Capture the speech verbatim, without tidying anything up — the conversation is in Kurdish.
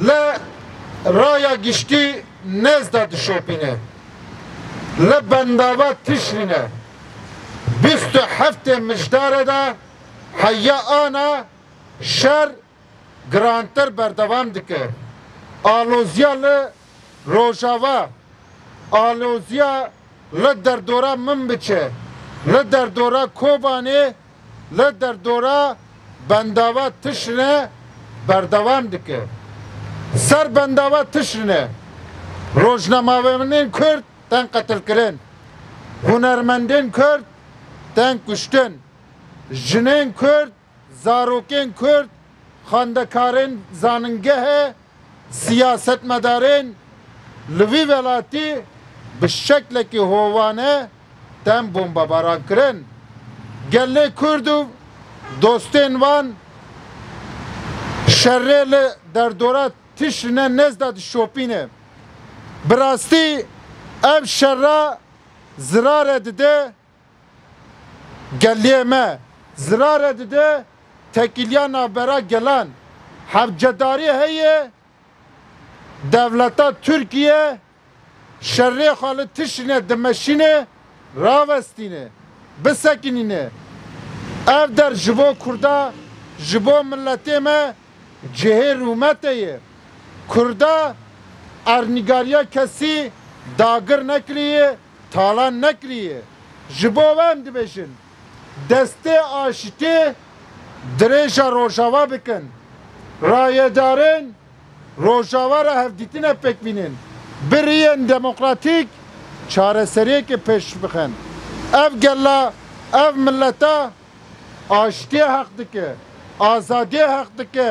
Li raya giştî nêz de dişopîne. Li bendava Tişrîne bîst û heftê Mijdare de heya ana şer girantir berdewam dike. Aloziya li Rojava, aloziya li derdora Minbiçê, li derdora Kobanê, li derdora bendava Tişrine berdewam dike. Ser bendava Tişrine rojnamevanên Kurd tên qetilkirin, hunermendên Kurd tên kuştin, jinên Kurd, zarokên Kurd, xwendekarên zanîngehê, siyasetmedarên li vî welatî bi şeklekî hovane tên bombebaran kirin. Gelê Kurd û dostên wan şerê li derdora Tişrine nêz de dişopîne. Bi rastî ev şerra zirare dide geliyê me, zirare dide tekiliya navbera gelan. Hevcedarî heye dewleta Tirkiye şerê xwe li Tişrîne dimeşîne, ravestîne, bisekinîne. Ev der ji bo Kurda, ji bo miletê me cihê rûmete ye. Kurda ernîgariya kesî dagir nekiriye, talan nekiriye. Ji bo ve em dibêjin, destê aşitî dirêja Rojava bikin. Rayedarên Rojava re hevdîtine pêk bînin. Bi riyên demokratîk çareseriyekê pêş bixin. Ev gela, ev mileta aştiyê heq dike, azadiyê heq dike.